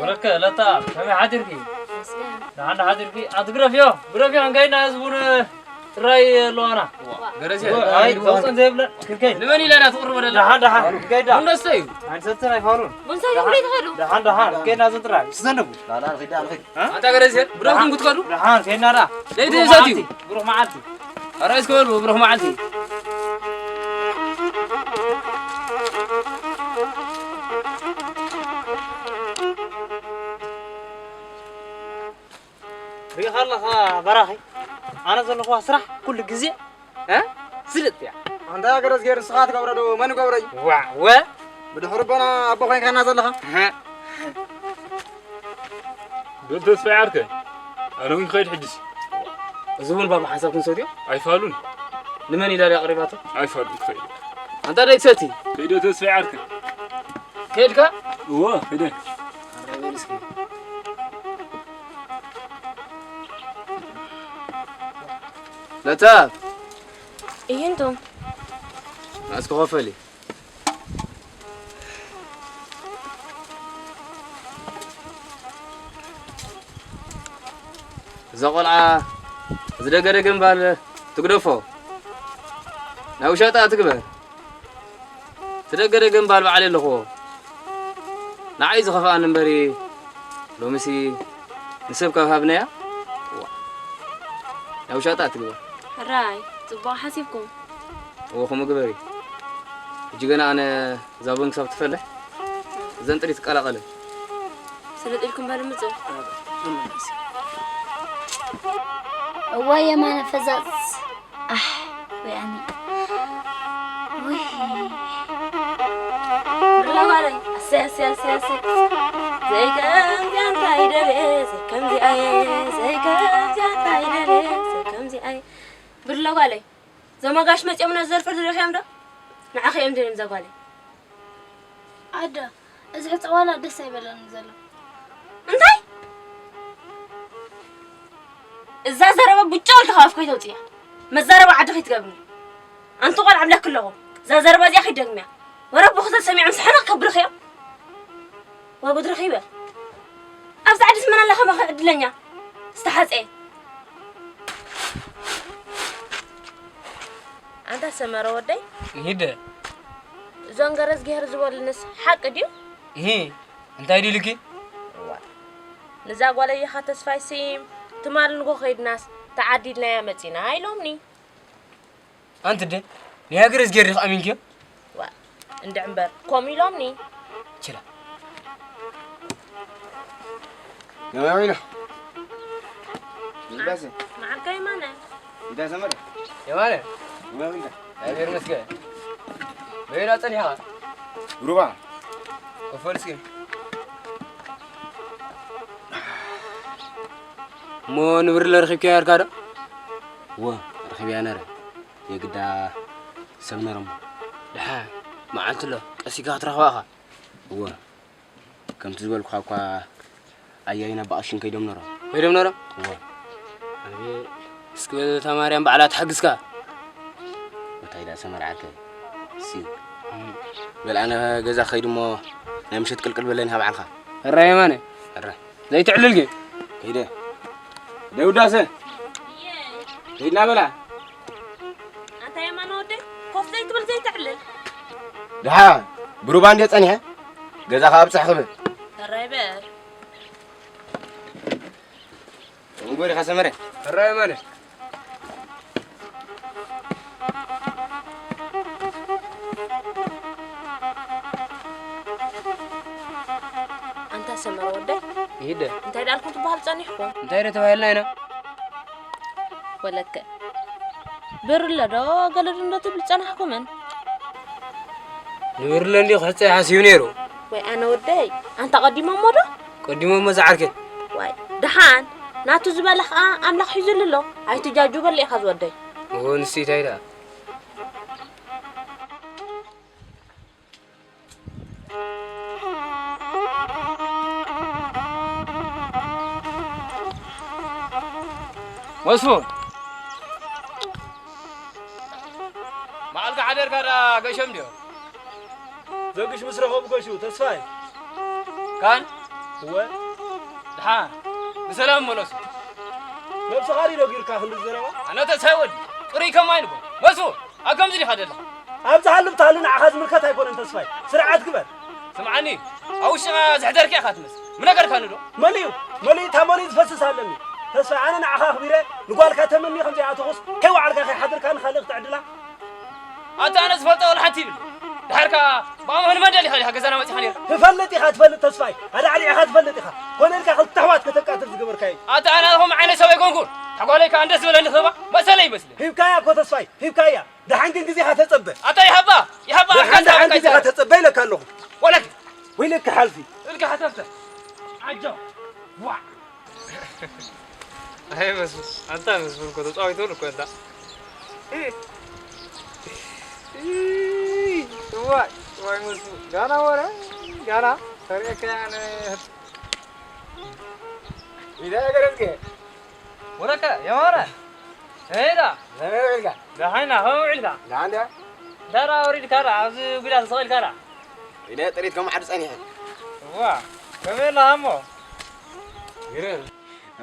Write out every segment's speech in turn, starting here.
ለከ ለታ ከመይ ሓዲርኪ? ደሓን ሓዲርኪ? ኣንቲ ግረፍዮ፣ ግረፍዮ፣ እንከይድና ህዝቡን ጥራይ ኣለዋና። ገረዜ። ኣይ፣ ዘውፅን ዘይብለን ክልከይ። ንመን ኢለ ኢና ትቕርቡ ደላ? ደሓን፣ ደሓን፣ ከይዳ። እንደስተ እዩ። ኣይንሰትን ኣይፋሉን። ቡን ሰትዮም ደሓን፣ ዘይትኸዱ? ደሓን፣ ደሓን፣ ከይድና እዞን ጥራይ። ስዘንድቡ። ላላ፣ ንኸይድ፣ ንኸይድ። እ? ኣንታ ገረዜ፣ ብድኹም ክትከዱ? ደሓን፣ ከይድና ዳ። ለይቲ ብሩኽ ሰትዩ። መዓልቲ፣ ብሩኽ መዓልቲ። ኣረ እስከ በሉ፣ ብሩኽ መዓልቲ። ሪኢኻ ኣለኻ በራኺ፣ ኣነ ዘለኹዋ ስራሕ ኩሉ ግዜ፣ እ? ስልጥ እያ። ኣንታ ገረዝጌር ንስኻ ትገብሮ ዶ መን ይገብሮ እዩ? ዋዕ፣ ወ? ብድሕሪ ኣቦና ኣቦ ኮይንካና ዘለኻ። እህ። ዶል ተስፋይ ዓርከ፣ ኣነ እውን ክኸይድ ሕጅስ። እዚ እውን ባባ ሓንሳብ ክንሰትዮ? ኣይፋሉን። ንመን ኢላ ድያ ኣቕሪባቶ? ኣይፋሉን ክኸይድ። ኣንታ ደይ ትሰቲ? ከይደ ተስፋይ ዓርከ። ከይድካ? እወ፣ ከይደ። ኣረ በል እስኪ። ለታ። እየ እንቶም። እስኪ ኮፈሊ። እዛ ቆልዓ እዚ ደገ ደገ እምባል ትግደፎ። ናይ ውሻጣ ትግበር። እቲ ደገ ደገ እምባል ባዕለይ ኣለኹዎ። ንዓይ ዝኸፍኣኒ እምበሪ ሎሚሲ ንሰብ ካብ ሃብናያ። ዋ። ናይ ውሻጣ ትግበር። ሕራይ፣ ጽቡቕ ሓሲብኩም። እዎ፣ ከምኡ ግበሪ። ሕጂ ገና ኣነ እዛ ቡን ክሳብ ትፈልሕ፣ እዘን ጥሪት ትቀላቐለን። ስልጥ ኢልኩም በሉ ምጹ። እዋይ የማነ ፈዛዝ። ኣሕ፣ ወይ ኣነ። ውይ። ብላ ጓለይ። ኣሰይ፣ ኣሰይ፣ ኣሰይ፣ ኣሰይ። ዘይከምዚኣ እንታይ ደልየ፣ ዘይከምዚኣ እየ፣ ዘይከምዚኣ እንታይ ደልየ፣ ዘይከምዚኣ እየ። ብላ ጓለይ። ዞም ኣጋሽ መጺኦም ነዚ ዘርፈ ዝረኽዮም ዶ? ንዓኺ እዮም ደልዮም እዛ ጓለይ። ኣደ፣ እዚ ሕጸዋላ ደስ ኣይበለኒ ዘሎ። እንታይ? እዛ ዘረባ ብጫ ኢልካ ካብ ኣፍካ ኣይተውጽእያ። መዛረባ ዓዲ ከይትገብርኒ። ኣንቲ ቆልዓ እብለኪ ኣለኹ። እዛ ዘረባ እዚኣ ከይትደግምያ። ወረ ኣቦኺ ተሰሚዖም ስሕንቕ ከብልኺ እዮም። ወጉድ ረኺበ። ኣብዚ ዓዲ ስመና ኣለኻ መኸ ዕድለኛ። ዝተሓጸየ። ኣንታ ሰመረ ወደይ። ሂደ። እዞን ገረዝጊሄር ዝበሉንስ ሓቂ ድዩ? እሂ፣ እንታይ ድዩ ኢልኪ? እዋ። ንዛ ጓለይኻ ተስፋይ ስም ትማል ንጎ ከይድናስ ተዓዲልናያ መጺና ኢሎምኒ። ኣንቲ ደ፣ ንያ ገረዝጊሄር ዲኺ ኣሚንክዮ? ዋ፣ እንድዒ እምበር፣ ከምኡ ኢሎምኒ። ችላ። የማነ ዊና። ዝባሰ። መዓልካ የማነ። እንዳ ሰመረ። የማነ። የማነ ዊና። እግዚኣብሔር ይመስገን። በይና ጸኒሕኻ? ሩባ። ክፈል እስኪ። እሞ ንብርለ ረኺብካያ ነርካ ዶ? እወ፣ ረኺበያ ነረ። የግዳ ሰብ ነሮሞ። ደሓን፣ መዓልቲ ኣሎ፣ ቀስ ኢልካ ክትረኽባ ኢኻ። እወ፣ ከምቲ ዝበልኩኻ እኳ ኣያይና ብቐሽን ከይዶም ነሮም። ከይዶም ነሮም? እወ። ኣቤት፣ እስኪ በል እታ ማርያም ባዕላ ትሓግዝካ። እንታይ ደኣ ሰመር ዓርከይ? እሲ፣ እም። በል ኣነ ገዛ ክኸይድ እሞ ናይ ምሸት ቅልቅል በለኒ ካብ በዓልኻ። ሕራይ የማነ። ሕራይ። ዘይትዕልል ግን። ከይደ። ደይ ውዳሰ። ከይድና በላ። ኣንታ የማነ ወደይ፣ ኮፍ ዘይትብል ዘይተዕልል። ደሓ፣ ብሩባ እንድየ ጸኒሐ፣ ገዛ ከኣ ኣብጽሕ ክብል። ሕራይ በል። እንጎ ዲኻ ሰመረ? ሕራይ የማነ። ኣንታ ሰመረ ወደይ። ይሂደ። እንታይ ደኣልኩም ትበሃል ጸኒሕኩም? እንታይ ደ ተባሂልና ኢና? ወለከ። ብርለ ዶ ገለ ዶ እንዶ ትብል ጸናሕኩምን? ንብርለ እንድዩ ክሕጸ ሓሲቡ ነይሩ። ወይ ኣነ ወደይ፣ ኣንታ ቀዲሞሞ ዶ? ቀዲሞሞ ዝዓርከይ። ዋይ፣ ደሓን፣ ናቱ ዝበላ ኸኣ ኣምላኽ ሒዙሉ ኣሎ። ኣይትጃጁ በል ኢኻ ዝወደይ። እዎ፣ ንሱ እንታይ ደኣ? መስፉን፣ መዓልካ ሓደርካ ደኣ ገሾም ድዮ? ዘግሽ ምስ ረኸቡ ገሹ፣ ተስፋይ። ካን? እወ፣ ደሓን ብሰላም መለሱ። ነብስኻ ድዩ ነጊርካ ክንዲ ዘረባ? ኣነ ተስፋይ ወዲ ጽሩይ ከማይ ንጎ። መሱ፣ ኣብ ከምዚ ዲኻ ዘለኻ? ኣብዚ ሃሉ ብታሉ ንዓኻ ዝምልከት ኣይኮነን ተስፋይ። ስርዓት ግበር። ስምዓኒ፣ ኣብ ውሽጥኻ ዘሕደርካ ኢኻ ትመስል። ምነገርካኒ ዶ? መሊኡ፣ መሊኡ፣ እታ መሊኡ ዝፈስስ ኣለኒ። ተስፋይ፣ ኣነ ንዓኻ ኣኽቢረ፣ ንጓልካ ተመኒ ከም ዘይኣተኹስ፣ ከይወዓልካ ከይሓደርካ ንኻልእ ክትዕድላ? ኣታ ኣነ ዝፈልጦ ወላ ሓንቲ ይብል። ድሓር ከኣ ብኣማን መን ደሊኻ ዲኻ ገዛና መጺኻ ነይርካ? ትፈልጥ ኢኻ ትፈልጥ ተስፋይ። ኣዳዕዲዕኻ ትፈልጥ ኢኻ። ኮነ ኢልካ ክልተ ኣሕዋት ከተቃትል ዝገበርካዮ። ኣታ ኣነ ኣኹም ዓይነት ሰብ ኣይኮንኩን። ተጓለይ ከኣ እንደስ ዝበለኒ ክህባ መሰለ ይመስል። ሂብካያ እኮ ተስፋይ፣ ሂብካያ። ደሓን ግን ግዜኻ ተጸበ። ኣታ ይሃባ፣ ይሃባ፣ ደሓን ኣታ ደሓን ይሃባ፣ ግዜኻ ይሃባ። ተጸበ ኢለካ ኣለኹ። ወለክ። ወይለክ ሓልፊ። እልካ ሓተፍተ። ዓጃው። ዋ። ኣይ መስፍን፣ ኣንታ መስፍን እኮ ተጻዊትሉ እኮ ኣንታ። እይ፣ እይ፣ እዋይ፣ እዋይ መስፍን፣ ጋና ወረ፣ ጋና፣ ተርእየካ ኣነ። ኢዳ ገረዝከ? ወለከ፣ የማነ፣ ሄዳ። ዘመረ ኢልካ? ደሓና፣ ከመይ ውዒልካ? ደሓን ድያ? እንታይ ደኣ ወሪድካ ደኣ፣ ኣብዚ ጉዳት ተሰቒልካ ደኣ? ኢለ ጥሪት ከም ዓዲ ጸኒሐ። እዋ፣ ከመይ ኣለኻ እሞ? ግርም።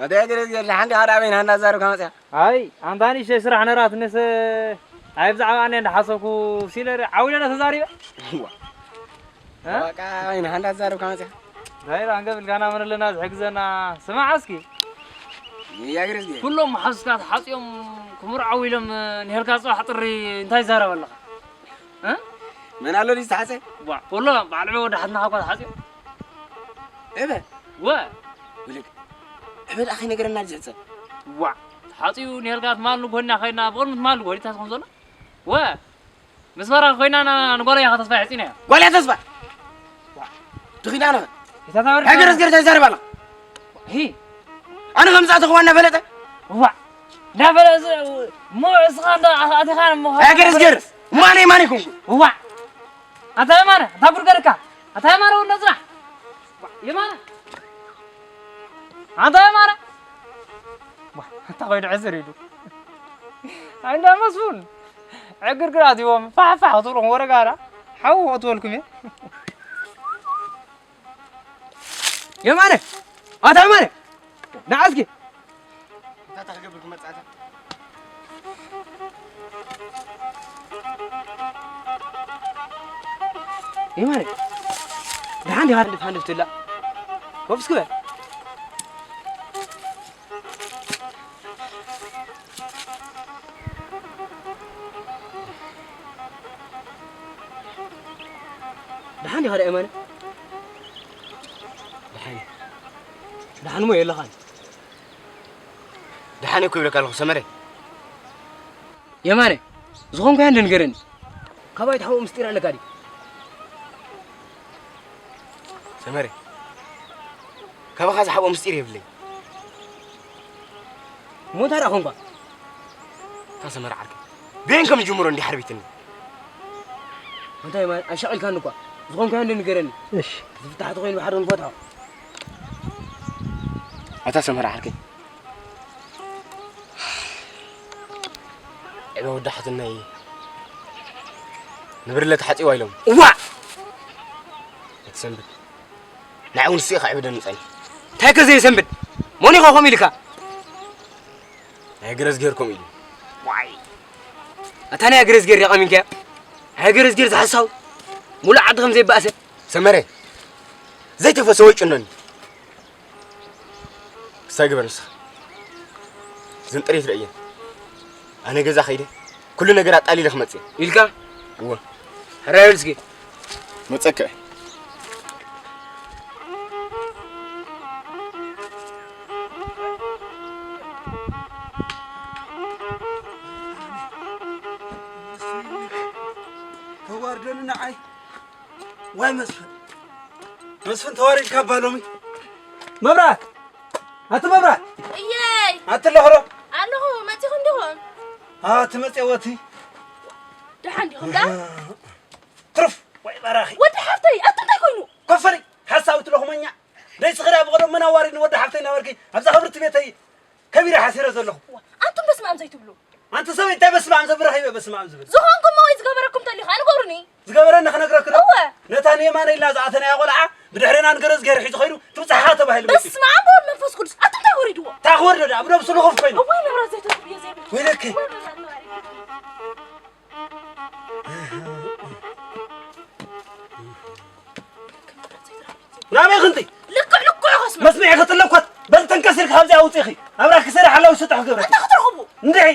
ኣታ ግርም፣ ግርም፣ ሓንቲ ሓደ ኣበይን ሃንዳ ዛረብካ መጽያ? ኣይ፣ ኣንታ ንእሽተይ ስራሕ ነራት ንስ፣ ኣይ፣ ብዛዕባ ኣነ እንዳሓሰብኩ ሲለ ዓው ኢለ ተዛሪበ። እዋ። እ? በቃ፣ ኣበይን ሃንዳ ዛረብካ መጽያ? እንታይ ደኣ፣ እንገብ ኢልካና መን ኣለና ዝሕግዘና? ስማዕ እስኪ። እያ ግርም፣ ግርም። ኩሎም መሓዙትካ ተሓጽዮም ክምርዓው ኢሎም፣ ንሄልካ ጽባሕ ጥሪ እንታይ ይዛረብ ኣለኻ? እ? መን ኣሎ ድዩ ዝተሓጸ? ዋ፣ ወሎ በዓል ዕበ ወዲ ሓትናኻ እኳ ተሓጽዩ። ዕበ? ወ። ውልቅ። ዕበ ደኣ ከይነገረና ዝሕጸ? ዋ፣ ተሓጽዩ ንሄልካ ትማል ንጎና ኸይና፣ ብቕድሚ ትማል ንጎ ዲታ ትኾን ዘሎ? ወ። ምስ በራ ኮይና ና-፣ ንጓለይ ኢኻ ተስፋ የሕጺናዮ። ጓለይ ተስፋ? ዋ። ድኺዳ ነኸ? ኢታ ታወሪ ሃገር እዝገር እንታይ ይዛረብ ኣላ? ሂ። ኣነ ከም ዝኣተኹዋ እናፈለጠ? ዋ። እናፈለጠ፣ እሞ እስኻ እንዳ ኣኻ-፣ ኣቲኻ እሞ ሃገር እዝገር። ማን እዩ፣ ማን ይኹን? ዋ። ኣታ የማነ፣ ኣታ ጉድገርካ። ኣታ የማነ፣ ወዲ ነጽናሕ። የማነ። ኣታ የማነ። ዋ፣ ኣታ ኮይዱ ዕስር ኢሉ። ኣይ፣ እንዳ መስፉን። ዕግርግር ኣትይዎም፣ ፋሕ ፋሕ ክትብሎም ወረጋራ። ሓው ኣትበልኩም እየ። የማነ! ኣታ የማነ! ንዓ እስኪ። እንታይ ክገብር ክመጽእ ኣታ? የማነ! ደሓን ዲኻ? ሃንድፍ ሃንድፍ ትብላ። ኮፍ እስኪ በል። ደሓን ዲኻ ደኣ የማነ? ደሓን። ደሓን እሞ የለኻን። ደሓን እኮ ይብለካ ኣለኹ ሰመረ። የማነ፣ ዝኾንኩ ያን ንገረኒ። ካባይ ትሓብኦ ምስጢር ኣለካ ድዩ? ሰመረ፣ ካባኻ ዝሓብኦ ምስጢር የብለይ። እሞ እንታይ ደኣ ኾንኳ? እታ ሰመረ ዓርከይ፣ በየን ከም ዝጅምሮ እንዲያ ሓርቢትኒ። እንታይ ማለት? ኣሻቒልካኒ እኳ። ዝኾንካዮ እንዶ ንገረኒ። እሺ። ዝፍታሕ ተኾይኑ ብሓደ ንፈትሖ። ኣታ ሰመረ ዓርከይ፣ ዕበ ወዲ ሓትናይ ንብርለ ተሓጺዋ ኢሎም። እዋእ! እቲ ሰንብድ። ንዓይ እውን ስኢኻ ዕብደኒ ጸኒሑ። እንታይ ከ ዘይሰንብድ? መን ኢኻ ከምኡ ኢልካ? ናይ ገረዝጌር ከምኡ ኢሉ። ዋይ! ኣታ ናይ ገረዝጌር ዲኻ ኣሚንካያ? ናይ ገረዝጌር ዝሓሳው ሙሉእ ዓዲ ከም ዘይበኣሰ። ሰመረ፣ ዘይተፈሰወ ይጭኖኒ። ክሳይ ግበር ንስኻ። እዘን ጥሪት ረእየን። ኣነ ገዛ ከይደ፣ ኩሉ ነገር ኣጣሊለ ክመጽእ። ኢልካ? እወ። ሕራይ በል እስኪ። መጸከ። ተዋርደኒ ንዓይ። ዋይ መስፍን፣ መስፍን ተዋሪድካ እባ ሎሚ። መብራት! ኣቲ መብራት! እየይ! ኣቲ ኣለኹ ዶ? ኣለኹ፣ መጺኹም ዲኹም? ኣቲ መጺወቲ። ደሓን ዲኹም ዳ? ትሩፍ! ዋይ በራኺ! ወዲ ሓፍተይ፣ ኣቲ እንታይ ኮይኑ? ኮፈሪ! ሓሳዊት ለኹመኛ! ደይ ስኽዳ ብቐደም መን ኣዋሪድኒ ወዲ ሓፍተይ እናበልኪ፣ ኣብዛ ክብርቲ ቤተይ ከቢረ ሓሲረ ዘለኹ። ዋ፣ ኣንቱም በስመ ኣብ ዘይትብሉ። ኣንቲ ሰበይቲ እንታይ በስመ ኣብ ዘብል ረኺበ በስመ ኣብ ዝብል? ዝኾንኩሞ ወይ ዝገበረኩም ተሊኻ ንገሩኒ። ዝገበረኒ ክነግረኪ ዶ? እወ። ነታ ንየማነ ኢልና ዝኣተናያ ቆልዓ ብድሕሬና ንገረዝግሄር ሒዙ ኸይዱ ትብጽሓኻ ተባሂሉ መጺኡ። በስመ ኣብ ወወልድ መንፈስ ቅዱስ። ኣቲ እንታይ ወሪድዎ? እንታይ ክወርዶ ደኣ? ኣብ ነብሱ ልኹፍ ኮይኑ። እዋይ መብራት ዘይተኽፍዮ ዘይብሉ። ወይለከ። እዋይ መብራት ነባሪ። ናበይ ክንዲ? ልክዕ ልክዑ ከስምዕ። መስምዒ ክጥለኳት። በል ተንከስ ኢልካ ካብዚኣ ውፅኢኺ። ኣብራክ ክሰርሕ ኣለዊ ስጥሕ ክገብረኪ። እንታይ ክትረኽቡ? እንድዒ።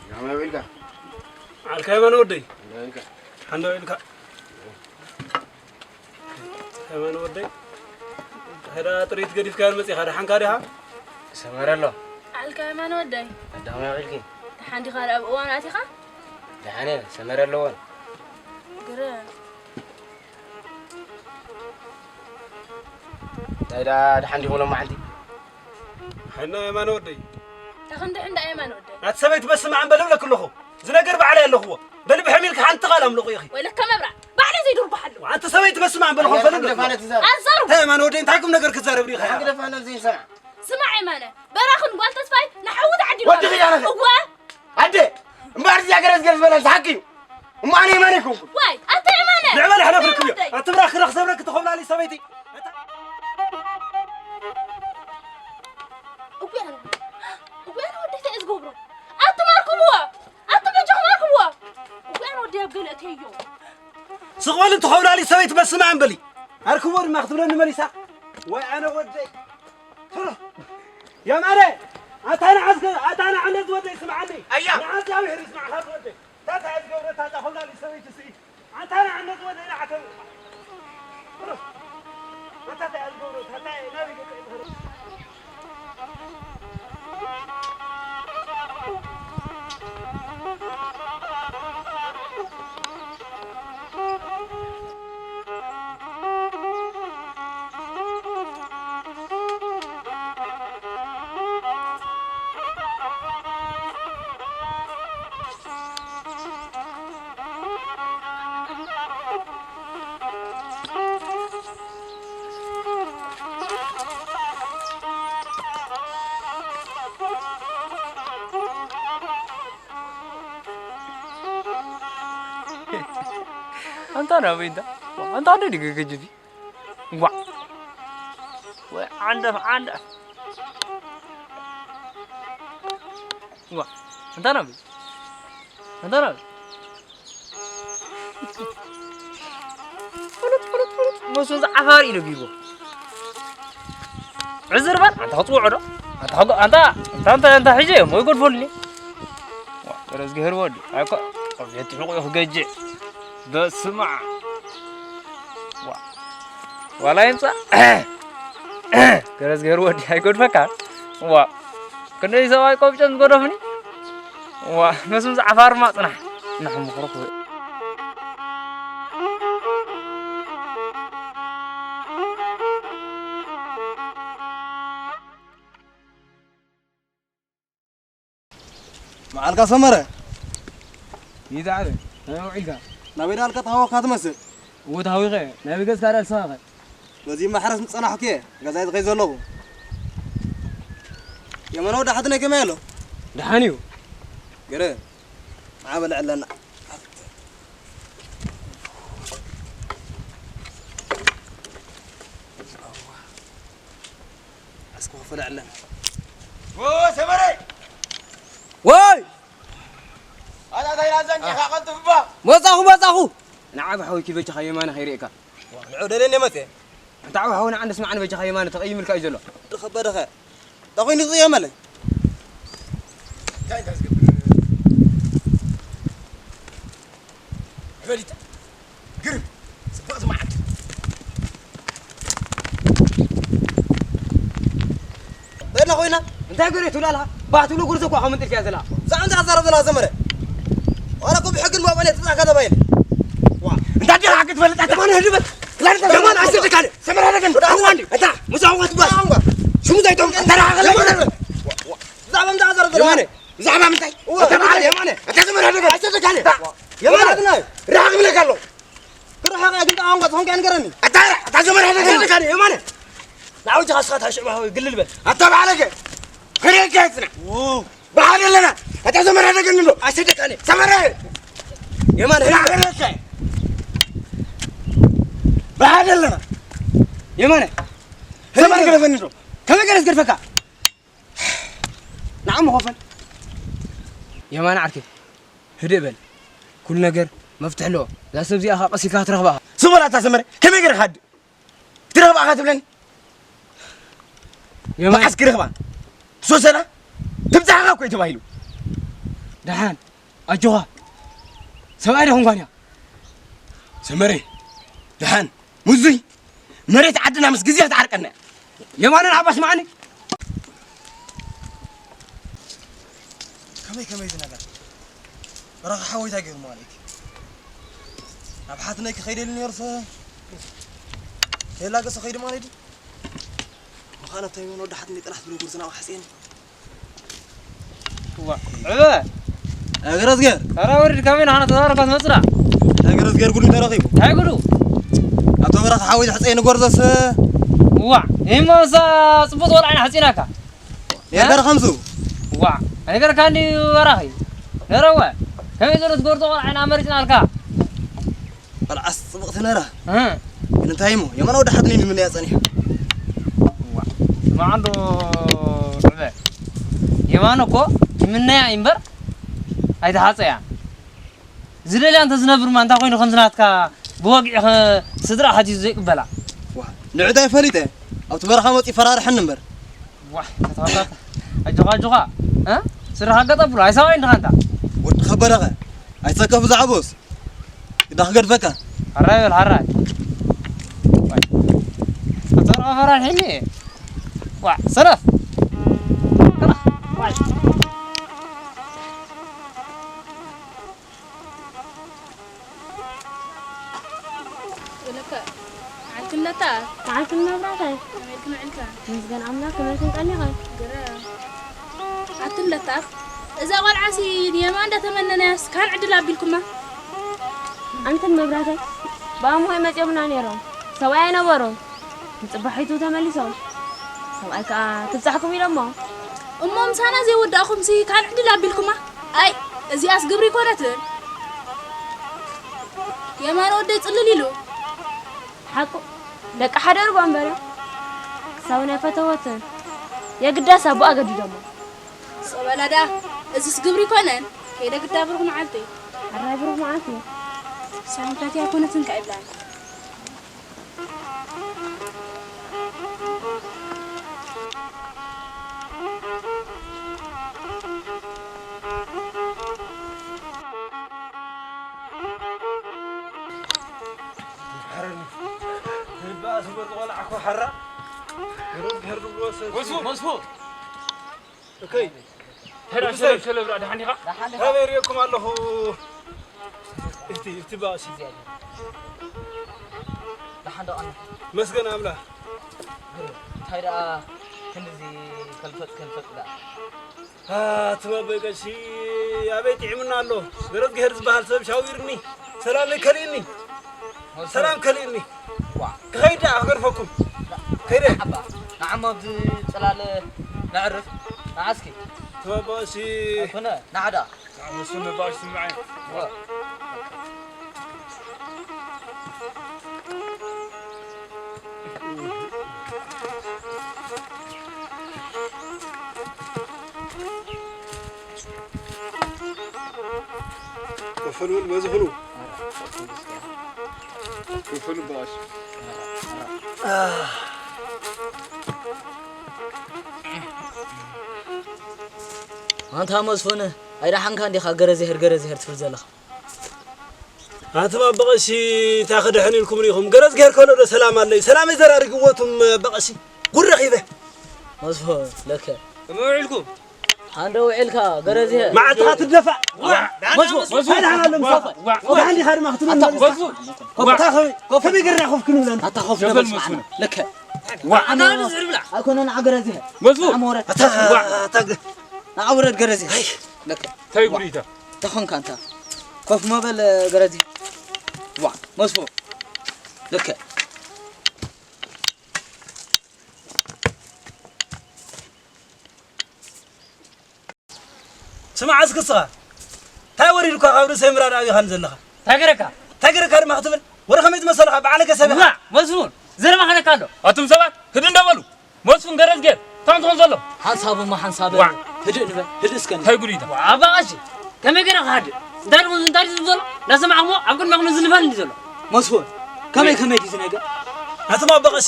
ከመይ ውዒልካ? ዓልካ የማነ ወደይ። ከመይ ውዒልካ? ሓንዳ ውዒልካ። የማነ ወደይ። ሕዳ ጥሪት ገዲፍካ መጺኻ ደሓንካ ዲኻ? ሰመረ ኣሎ። ዓልካ የማነ ወደይ። ኣዳኸመይ ውዒልኪ? ደሓን ዲኻ? ኣብ እዋን ኣቲኻ? ደሓን እየ። ሰመረ ኣለዎን። ግረ እንታይ ደኣ ደሓን ዲኹም ሎማዓንቲ? ሓና የማነ ወደይ። ተኽንዲ ሕንዳ የማነ ወደይ። ኣቲ ሰበይቲ በስመ ኣብ በል እብለኪ ኣለኹ። እዚ ነገር ባዕለይ ኣለኽዎ። በል ብሕም ኢልኪ ሓንቲ ቃል ኣምልቑ ኢኺ። ወይለከ መብራ፣ ባዕለይ ዘይድርብሓሉ። ኣንቲ ሰበይቲ በስመ ኣብ በል እኽል ፈለጥ ኣለኹ። ኣዛሩ። እንታይ የማነ ወደይ፣ እንታይ ቁም ነገር ክትዛረብ ዲኻ? ሓንቲ ደፋና ዘይንሰምዓ። ስማዕ የማነ፣ በራኽን ጓል ተስፋይ ንሓዊ ተዓዲሉ ወዲ ኣሎ። ኺዳነ። እወ። ኣደ፣ እምበኣር እዚኣ ገረዝ ገረዝ በላ፣ እዚ ሓቂ እዩ። እሞ ኣነ የማነ ኣይኮንኩን። ዋይ፣ ኣታ የማነ! ልዕበል ኣሕለፍ ርክብ እዩ። ኣቲ ብራኽ ክረኽ ሰብረክ ተኾብላሊ ሰበይቲ። እጉያን፣ እጉያን ወደይ እንታይ እዩ ዝገብሮ? ኣቱም ኣርክብዎ! ኣቱም በጃኹም ኣርክብዎ! እጉያን ወደይ ኣብ ገለ እተዮ። ስቕ በሊ ተኾብላሊ ሰበይቲ በስመ ኣብ በሊ። ኣርክብዎ ድማ ክትብለኒ መሊሳ። ወይ ኣነ ወደይ። ቶሎ። የማነ! ኣታ ንዓዝከ-፣ ኣታ ንዓነት ወደይ ስምዓኒ። ኣያ! ንዓ እግዚኣብሔር ይስማዕኻ ወደይ። ታታ ዝገብረ ታታ ኾብላሊ ሰበይቲ ስኢ። ኣንታ ንዓነት ወደይ ንዓተው። ኣንታ እንታይ ዝገብረ ታታ ናበይ ገጸ ይትኸረ? ኣንታ ናበይ እንታ? ኣንታ እንደ ድግግጅቢ? ዋ። ወይ ዓንደፍ፣ ዓንደፍ። ዋ። ኣንታ ናበይ? ኣንታ ናበይ? ፍሉጥ፣ ፍሉጥ፣ ፍሉጥ። መሱ ዝዓፋር ኢሉ ቢቦ። ዕዝር በል፣ ኣንታ ክጽውዖ ዶ? ኣንታ ክጎ-፣ ኣንታ፣ ኣንታ፣ ኣንታ፣ ኣንታ ሒጀ እሞ ይጎድፈልኒ። ዋ፣ ገረዝግሄር ወዲ፣ ኣይኮ፣ ኣብ ቤት ሕቁ ክገጀ። በስመ ኣብ። ዋ። ዋላ ይምጻእ። ገረዝግሄር ወዲ፣ ኣይጎድፈካ። ዋ። ክንደይ ሰብኣይ ቆብጨን ዝጎደፍኒ። ዋ፣ መስም ዝዓፋርማ ጽናሕ። ጽናሕ ምኽሩ ክህብ። መዓልካ ሰመረ። ይዛዕረ፣ ናበይ ውዒልካ? ናበይ ደኣ ኣልካ ተሃወኽካ ትመስል? እወ ተሃዊኸ፣ ናበይ ገጽካ ደኣ ልስኻኸ? በዚ ማሕረስ ምጸናሕኩ እየ፣ ገዛይ ዝኸይ ዘለኹ። የመነ ወዲ ሓትነይ ከመይ ኣሎ? ደሓን እዩ። ገረ፣ ንዓ በልዕለና። እስኪ ክፍለ ኣለና። ዎ፣ ሰመረ! ወይ! ኣታ እንታይ ናዘን ዲኻ ቀልጥፍ እባ? መጻኹ፣ መጻኹ! ንዓ ብሓወይኪ በጃኻ የማነ ከይርእየካ። ንዑ ደልየኒ መጽየ። ኣንታ ዓቢ ሓወይ ንዓ እንድስማዕኒ በጃኻ የማነ ተቐይምልካ እዩ ዘሎ። ድኸበ ድኸ። እንታይ ኮይኑ ዝቕየመለይ? እንታይ እንታይ ዝገብር? ዕበሊታ ግርም ጽቡቕ ዝመዓት በልና ኮይና እንታይ ገሬ ትብላ ኣለኻ? ባህ ትብሎ ጉርዞ እኳ ከምንጥልካ እያ ዘላ። እዛ እንታይ ኣዛረብ ዘላ ዘመረ? ዋላ እኮ ብሕግን ብኣባል እየ ትብላካ ተባሂለ። ዋ፣ እንታይ ዲኻ ሕጊ ትፈልጥ ኣታ? ማን ህድበት? ላንተ የማን ኣሰደካለ። ሰመረ ደገን። ወደ ኣሁን አንድ። ኣታ፣ ሙሳ ወት ባስ። ኣሁን ሽሙ ዘይቶም። ኣታ፣ ዋ፣ ዋ። ብዛዕባ እንታይ ኣዛረብ ዘላ? የማነ፣ ብዛዕባ ምንታይ? እወ። ኣታ በዓል የማነ፣ ኣታ ዘመድ ሃደገ። ኣይሰደካለ። የማነ። ወዳትና። ርሓቕ ብለካ ኣሎ። ክርሓቕ እያ፣ ግን ጣዕም ቋጽ ኾንካ ንገረኒ። ኣታ፣ ኣታ ዘመድ ሃደገ። ኣይሰደካለ፣ የማነ። ንዓው ጃኻ ስኻ ታሽዕ ማህወ ግልል በል። ኣታ በዓለገ። ከደካ ይጽና። ብሓደ ኣለና። ኣታ ሰመረ ደገኒ ዶ? ኣሰደቃለ። ሰመረ! የማነ። ብሓደ ኣለና። ብሓደ ኣለና። የማነ። ሰመረ ገደፈኒ ዶ? ከመይ ገለ ዝገድፈካ? ንዓ መኾፈል። የማነ ዓርከይ፣ ህድእ በል። ኩሉ ነገር መፍትሒ ኣለዎ። እዛ ሰብ እዚኣ ኸዓ ቀስ ኢልካ ክትረኽባ። ስቕ በል ኣታ ሰመረ፣ ከመይ ገይረ ክሃድእ? ክትረኽባ ኢኻ ትብለኒ? የማነ። መዓስ ክረኽባ? ሶሰና? ትብጻሕኻ እኮ እዩ ተባሂሉ። ደሓን፣ ኣጆኻ። ሰብኣይ ዶ ኾንኳን እያ? ሰመረ፣ ደሓን፣ ሙዙይ። መሬት ዓድና ምስ ግዜ ክትዓርቀና እያ። የማነ ንዓባ ስምዓኒ። ከመይ ከመይ እዚ ነገር? በራኺ ሓወይ እንታይ ገይሩ ማለት እዩ? ናብ ሓትነይ ክኸይደሉ ነይሩሰ ከየላገሰ ኸይዱ ማለት እዩ። ምዃነ ኣብታ የመን ወዲ ሓትነይ ጥራሕ ትብሎ ጉርዝና ሓፂን። ዋ፣ ዕበ! ኣገረዝገር! ኧረ ወሪድ፣ ከመይ ንሓና ተዛረብካ ትመጽእ ደኣ? ኣገረዝገር ጉዱ ተረኺቡ። እንታይ ጉዱ? ኣብታ በራኺ ሓወይ ዘሕፀየ ንጎርዞስ። ዋ፣ ይህሞሳ ጽቡቕ ወልዓ ኢና ሕፂናካ። ነርካ እ? ከምሱ። ዋ፣ ኣይነገርካን ድዩ በራኺ? ነረወ፣ ከመይ ዘሎ ትጎርዞ ቆልዓ ኢና መሪጽናልካ። ቆልዓስ ጽብቕቲ ነራ። እ። ግን እንታይ እሞ፣ የማነ ወዲ ሓትነይ ንምንያ ጸኒሑ። ዋ፣ ስማዕ እንዶ ዕበ። የማነ እኮ ይምነያ እምበር ኣይትሓጸያ። ዝደልያ እንተ ዝነብር ማ እንታይ ኮይኑ ከምዚ ናትካ ብወግዒ ኸ ስድራ ሓቲቱ ዘይቅበላ? ዋ፣ ንዕዳይ ፈሊጠ። ኣብቲ በረኻ መጺኡ ፈራርሐኒ እምበር። ዋ፣ ተታታት። ኣጆኻ፣ ኣጆኻ። እ? ስራኻ ገጠ ብሎ፣ ኣይሰብኣይ እንዲኻ ኣንታ። ወዲ ከበረኸ፣ ኣይትሰከፍ ብዛዕባኡስ። ግዳ ክገድፈካ። ሓራይ በል፣ ሓራይ። ዋይ። ኣታ ፈራርሒኒ። ዋ፣ ሰነፍ። ዋይ። ወለከ፣ መዓልቲ ምለታ። መዓልቲ መብራህታይ። ከመይ ኢልክን ውዒልክን? ምስገን ኣምላኽ፣ ከመይ ኢልክን ቀኒኽን? ግረ። ኣቲ ምለታ፣ እዛ ቆልዓሲ ንየማን እንዳተመነናያስ ካን ዕድል ኣቢልኩማ? ኣንትን መብራህታይ፣ ብኣሞይ መጽዮምና ነይሮም። ሰብኣይ ኣይነበሮም። ንጽባሒቱ ተመሊሶም። ሰብኣይ ከኣ ትብጻሕኩም ኢሎሞ። እሞ ምሳና ዘይወዳእኹምሲ ካን ዕድል ኣቢልኩማ? ኣይ፣ እዚኣስ ግብሪ ኣይኮነትን። የማነ ወደይ ጽልል ኢሉ። ሓቁ፣ ደቂ ሓደ ሩባ እምበር እዮም። ክሳብ ናይ ፈተወትን የግዳስ ኣቦኣ ገዲዶሞ። ስቕ በላ ደኣ፣ እዚስ ግብሪ ኣይኮነን። ከይደ ግዳ ብሩኽ መዓልቲ። ሕራይ ብሩኽ መዓልቲ። ሳንታቲ ኣይኮነትን ከ ይብላን። መስፉ፣ መስፉ። እከይ። ሄዳ ሸለብ፣ ሸለብ፣ ደሓን ዲኻ? ደሓን ዲኻ? ኣበይ ርእየኩም ኣለኹ? እቲ፣ እቲ ባእሲ። ደሓን ዶ ኣነ? መስገን ኣምላኽ። እንታይ ደኣ ክንድዚ ከልፈጥ፣ ከልፈጥ ደኣ? ኣቲ ባቦይ ቀሺ፣ ኣበይ ጥዒሙና ኣሎ? ገረዝግሄር ዝበሃል ሰብ ሻዊርኒ፣ ሰላመይ ከሊእኒ። ሰላም ከሊእኒ። ዋ። ክኸይድ ደኣ ክገድፈኩም። ከይደ። ንዓባ፣ ንዓሞ ኣብዚ ጽላል ነዕርፍ። ንዓ እስኪ። ኣቲ ባቦ ቀሺ። ኣይኮነ፣ ንዓ ደኣ። ንዓ፣ ንሱ ነባሽ ስምዓይ። ዋ። ክፍሉን በዝኽሉ ክፍሉ በኣሽ። ኣንታ መስፍን፣ ኣይደሓንካ እንዲኻ ገረዝሄር ገረዝሄር ትብል ዘለኻ? ኣንቱም ኣቦ ቀሺ እንታይ ክድሕን ኢልኩም ኢኹም? ገረዝግሄር ከሎ ዶ ሰላም ኣለዩ? ሰላመይ ዘራርግዎ እቱም ኣቦ ቀሺ። ጉድ ረኺበ። መስፍን ለከ። ከመይ ውዒልኩም? ሓንደ ውዒልካ ገረዝሄር። መዓልትኻ ትደፋእ። መስፍን፣ መስፍን። እንታይ ደሓን ኣሎ ምሳኻ? ዋ፣ ዋ። ደሓን ዲኻ ድማ ክትብል ኣታ መለስካ? መስፍን። ኮፍ፣ ዋ። ኣታ ከመይ፣ ኮፍ። ከመይ ገርና ኮፍ ክንብለና? ኣታ ኮፍ ሸበል ንበል መስፍን። ለከ። ዋ። ኣታ ንዝዕር ብላ። ኣይኮነን፣ ንዓ ገረዝሄር። መስፍን። ንዓ መውረድ። ኣታ፣ ዋ። ኣታ ገ- ንዓ ውረድ ገረዝሄር። ኣይ። ለከ። እንታይ ጉድ እዩ እታ? እንታይ ኾንካ ኣንታ? ኮፍ መበል ገረዝሄር። ዋ፣ መስፍን። ለከ። ስማዕ እስኪ እስኻ፣ እንታይ ወሪዱካ ካብ ርእሰይ ምራድ ኣብኻ ዘለኻ? እንታይ ገረካ? እንታይ ገረካ ድማ ክትብል? ወረ ከመይ ዝመሰልኻ በዓል ከሰብ ኢኻ? ዋ፣ መስፍን፣ ዘረባ ከነካ ኣሎ። ኣቱም ሰባት ህድ እንዳበሉ። መስፍን ገረዝጌር፣ እንታይ ትኾን ዘሎ? ሓንሳብ እሞ ሓንሳብ። ዋ። ህድእ ንበል፣ ህድእ እስከ ንበል። እንታይ ጉድ እዩ? ዋ፣ ኣባ ቀሺ፣ ከመይ ገይረ ክሃድእ? እንታይ ድኹም እንታይ ድዩ ዘሎ? እናሰማዕኩሞ ኣብ ቅድመኹም ዝንፋል እንዲ ዘሎ። መስፍን፣ ከመይ ከመይ ድዩ እዚ ነገር? ናቶም ኣባ ቀሺ፣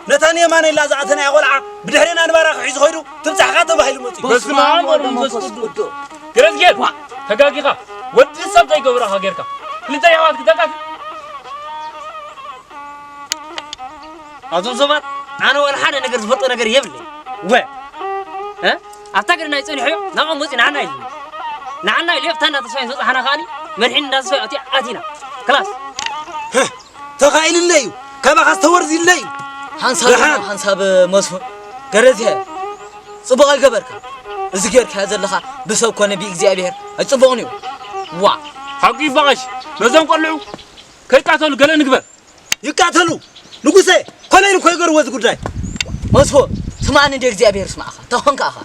ነታ ንየማነ ኢላ ዝኣተናያ ቆልዓ ብድሕሬና ንባራ ክሒዙ ኸይዱ ትብጻሕካ ተባሂሉ መጺኡ። በስመ ኣብ ወወልድ ወመንፈስ ቅዱስ። ገረዝጌር፣ ዋ። ተጋጊኻ፣ ወዲ ሰብ ዘይገብረኻ ጌርካ። ክልተ የሕዋት ክተካት። ኣዞም ሰባት፣ ኣነ ዋላ ሓደ ነገር ዝፈልጦ ነገር የብለይ። ወ-፣ እ? ኣብታ ገደና ይጸኒሖ፣ ናብኦም ወጺኡ ንዓና ኢሉ። ንዓና ኢሉ፣ ኣብታ እንዳ ተስፋይ ዝበጽሓና ከኣኒ፣ መድሒን እንዳ ተስፋይ ኣትዩ ኣቲና። ክላስ። ህህ፣ ተኻኢልለይ እዩ። ካባኻ ዝተወርዝለይ እዩ። ሓንሳብ ደሓን። ሓንሳብ መስፍን። ገረዝሄ፣ ጽቡቕ ኣይገበርካ። እዚ ጌርካዮ ዘለኻ ብሰብ ኮነ ብእግዚኣብሔር ኣይጽቡቕን እዩ። ዋ። ሓቂ ይባቐሽ። ነዞም ቆልዑ ከይቃተሉ ገለ ንግበር። ይቃተሉ። ንጉሰ፣ ኮነ ኢሉ እኮ ይገርዎ እዚ ጉዳይ። መስፍን፣ ስማዕኒ እንደ እግዚኣብሔር ስማዕኻ። እንታይ ኾንካ ኢኻ?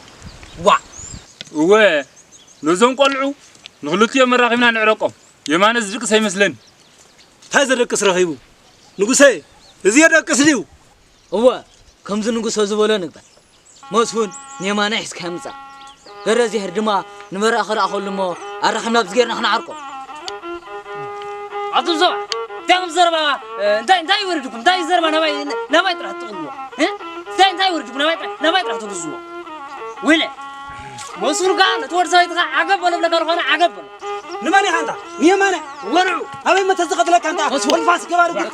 ዋ። እወ፣ ነዞም ቆልዑ ንኽልቲኦም መራኺብና ንዕረቆም። የማነ ዝድቅስ ኣይመስለኒ። እንታይ ዘደቅስ ረኺቡ? ንጉሰ፣ እዚ የደቅስ ድዩ? እወ፣ ከምዚ ንጉሰ ዝበሎ ንግበር። መስፍን፣ ንየማነ ሒዝካ ምጻእ። ገረዝሄር ድማ ንመርዓ ክርኣ ከሎ እሞ ኣራኺብና ኣብዚ ጌርና ክንዓርቆ። ኣቱም ሰባት፣ እንታይ እዮም ዘረባ፣ እ፣ እንታይ፣ እንታይ ይወርድኩም? እንታይ ዘረባ ናባይ፣ ናባይ ጥራሕ ትቕልዎ? እ? እንታይ፣ እንታይ ይወርድኩም? ናባይ ጥራሕ፣ ናባይ ጥራሕ ትግዝዎ። ወይለ፣ መስፍን ከኣ ነቲ ወዲ ሰበይትኻ ዓገብ በሎ ብለካ ዝኾነ ዓገብ በሎ። ንመን ኢኻ ኣንታ? ንየማነ? ወርዑ። ኣበይ መተ ዝቐትለካ ኣንታ? መስፍን። ወልፋስ ገባሪ ጉድ።